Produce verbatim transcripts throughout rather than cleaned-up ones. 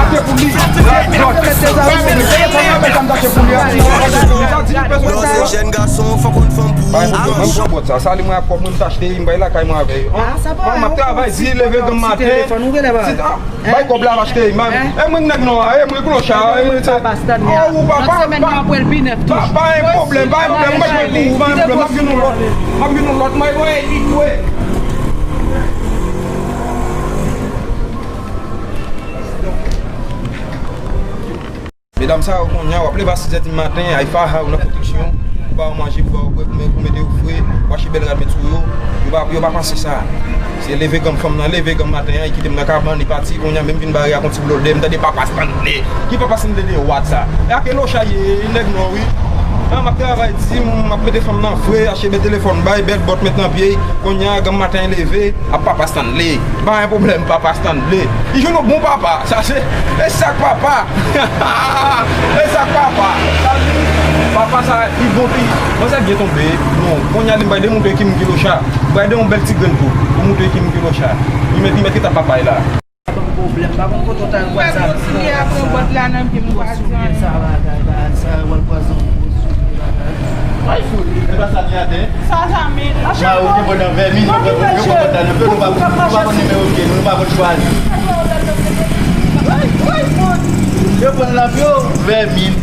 Tache pou li. Bay mwen, bay mwen, bay mwen, bay mwen, tache pou li. Sa di li pèsonèl. Non, se jèn gason, fòk konn fanm pou ou. Bay mwen, mwen pran bòt sa. Sa li mwen ak kòb mwen, m t achte, m bay lakay mwen avè yo. An, m ap travay, di leve granm maten. Bay kòb la, m achte, man. E mwen nèg non, e mwen klocha, e mwen sa. Oh, ou papa, pa, pa yon pwoblèm, pa yon pwoblèm, mwen jwe pou ou, pa yon pwoblèm, m ap jwenn yon lòt, m ap jwenn yon lòt, mwen, mwen, mwen. Medam sa yo kounye a, w ap leve a sis è di maten, ay faha, ou nan konstriksyon, pou ba yo manje, pou ba yo bwè, pou mete yo fre, wache bèl rad met sou yo, yo pa, yo pa panse sa. Se leve granm fanm nan, leve granm maten an, li kite m nan kabann, li pati, kounye a menm vin bare ak yon ti blòdè, m tande papa Stanley. Ki papa Stanley de wat sa? E ak Elocha ye, nèg non wi. An, m ap travay di, m ap mete fanm nan fre, achte bèl telefòn bay, bèl bòt met nan pye, kounye a granm maten leve, ap papa Stanley. Pa gen pwoblèm, papa Stanley. Li jwenn yon bon papa. Sa se, e sa k papa. E sa k papa. Sa li, papa sa, li bon pi. Mwen sa byen tonbe. Non, kounye a li m bay de moun ki m kilo cha. Bay de yon bèl ti grenn tou. Pou moun ki m kilo cha. Li mèt, li mèt ki ta papa la. Pa gen pwoblèm, pa gen kote w ta al wè sa. Mwen kontinye apre bòt la nan pye m pa di anyen. Sa bagay, bagay, sa wè l pwazon. Ay, fout, e pa sa li atè. Sa sa men. Mari w te pran nan vèmin, nou pran, nou pran kontak nan pye, nou pa, nou pa konn nimewo l gen, nou pa konn chwazi. Yo pran l nan pye, vèmin.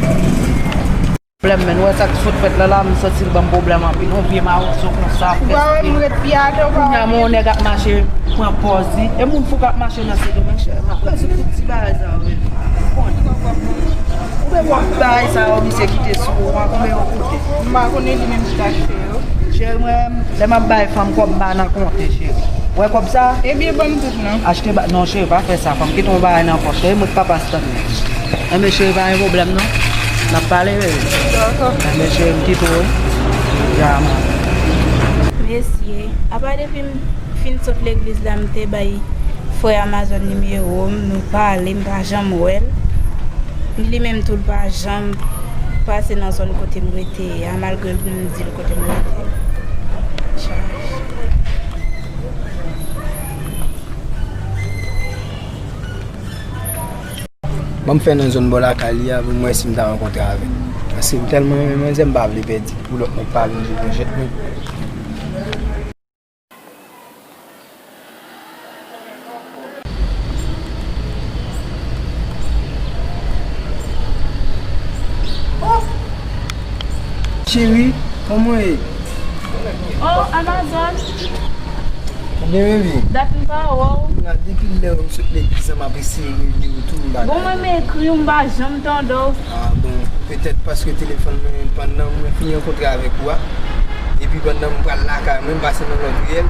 Pwoblèm, men, nou wè sa k sot fèt la, la, m santi l ban m pwoblèm anpil. Yon vye mawozo konsa, fè. Ou pa wè m ret pi atè, ou pa wè. Kounye a, men, yon nèg ap mache, pran pòz li. E moun fou k ap mache nan se domèn, chè. M ap rezoud tout ti bagay sa yo, men. Ou wè bagay sa yo, misye kite sou ou an, konbyen yo koute? M pa konnen li menm ki t achte yo. Cheri, mwen, lè m ap bay fanm kòb, m pa nan konte, cheri. Ou wè kòb sa? Ebyen, ban m tout, non. Achte ba, non, cheri, pa fè sa, fanm. Kite yon bagay nan pòch, cheri, mwen k papa Stanley. Enben, cheri, pa gen pwoblèm, non. N ap pale, bebe. Dakò. Enben, cheri, m kite w, wi. Ya, man. Mesye, apa depi m fin sot legliz la, m te bay frè Amazon nimewo m, nou pale, m pa janm wè l. Li menm tou, l pa janm pase nan zòn kote m rete a, malgre m di l kote m rete. Chaj. Ban m fè nan zòn bò lakay li a pou m wè si m ta rankontre avè l. Paske m tèlman renmen manzè, m pa vle pèdi l pou lòt nèg pa vin jete jete mwen. Oh! Cheri, kòman w ye? Oh, Amazon! Byen, baby. Dat m pa wè w. La, depi lè m sot legliz la, m ap eseye rele w tou, m pa ka jwenn. Bon, mwen, m ekri w, m pa janm tande w. Ah, bon, petèt paske telefòn mwen pandan mwen fin rankontre avèk ou a. Epi pandan m pral lakay mwen, m pase nan lòt riyèl.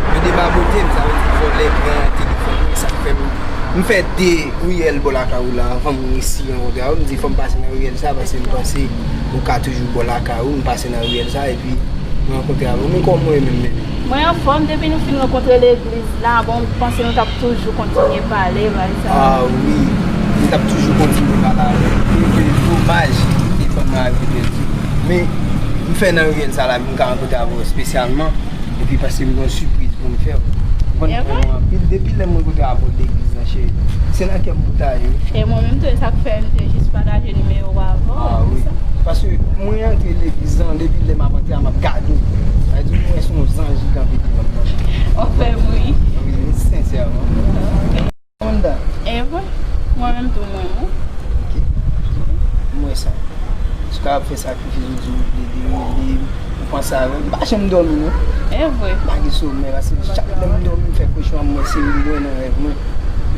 Yo debabote m, sa vle di vòlè pran telefòn mwen, sa k fè m, m fè de riyèl bò lakay ou la anvan m resi rankontre avè w. M di fò m pase nan riyèl sa, paske m panse ou ka toujou bò lakay ou, m pase nan riyèl sa, epi m rankontre avè w. Men kòman w ye menm, baby? Mwen anfòm, depi nou fin rankontre legliz la, bon, m panse nou t ap toujou kontinye pale, bagay sa. Ah wi, nou t ap toujou kontinye pale avè w. E domaj, telefòn mwen rive pèdi. Men, m fè nan riyèl sa la, m ka rankontre avè w espesyalman, epi paske m gen yon sipriz pou m fè w. Ou konn mwen anpil, depi lè m rankontre avè w legliz la, cheri. Se nan kè m pou ta ye wi. E mwen menm tou, e sa k fè m te jis pataje nimewo w avè w. Ah wi. Paske mwen antre legliz lan, depi lè m ap antre a, m ap gade w. Sa vle di, m wè se yon zanj ki kanpe devan m nan. Ou fè m ri. Wi, sensèman. Wanda. E vre? Mwen menm tou, mwen, wi. Ok. M wè sa. Ou kapab fè sakrifis, ou di ou vle, vle, vle. Ou panse avè m, m pa janm dòmi non. E vre. M pa gen somèy, paske chak lè m dòmi, m fè kochma, m wè se ou m wè nan rèv mwen.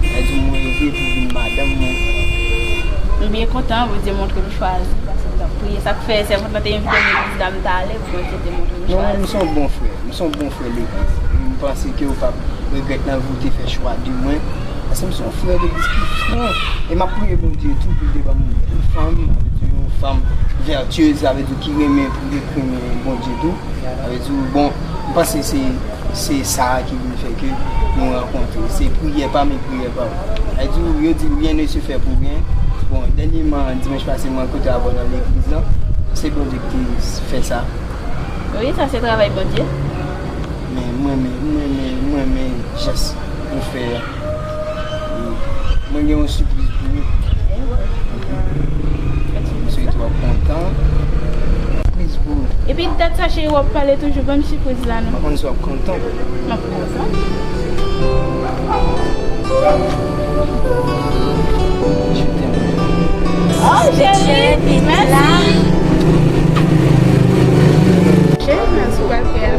Sa di m reve pou vin madanm mwen. M byen kontan, Bondye montre m chwazi, paske m t ap priye. Sa k fè sèvant lan te envite m legliz la, m t ale, pou Bondye te montre m chwazi. Non, m se yon bon frè, m se yon bon frè legliz. M panse ke ou p ap regrèt nan vi w te fè chwa de mwen. Paske m se yon frè legliz ki fran. E m ap priye Bondye tou pou l te ban m yon bèl fanm, sa vle di yon fanm vètyez, sa vle di ki renmen, pou l te renmen Bondye tou. Sa vle di, bon, m panse se, se sa a ki vin fè ke nou rankontre. Se priyè pa m e priyè pa w. Sa vle di, yo di rien ne se fait pour rien. Bon, dènyèman, dimanch pase, mwen rankontre avè w nan legliz lan. Se Bondye ki te fè sa. Wi, sa se travay Bondye. Men mwen, men, mwen, men, mwen, men, jès ou fè a. Mwen gen yon sipriz pou ou. Mwen swete w ap kontan. Sipriz pou ou. Epi dat sa, cheri, w ap pale toujou, ban m sipriz la non. M pa konn si w ap kontan. M ap kontan. Je t'aime. Oh, cheri, mèsi. Cheri, mèsi, w pral fè a.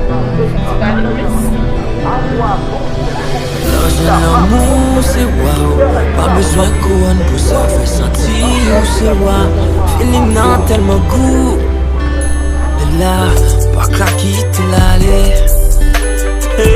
Lajan lanmou se wa w, pa bezwen kouwòn pou sa fè santi ou se wa. Feeling nan tèlman gou, Bella, pa ka kite l ale. Hey,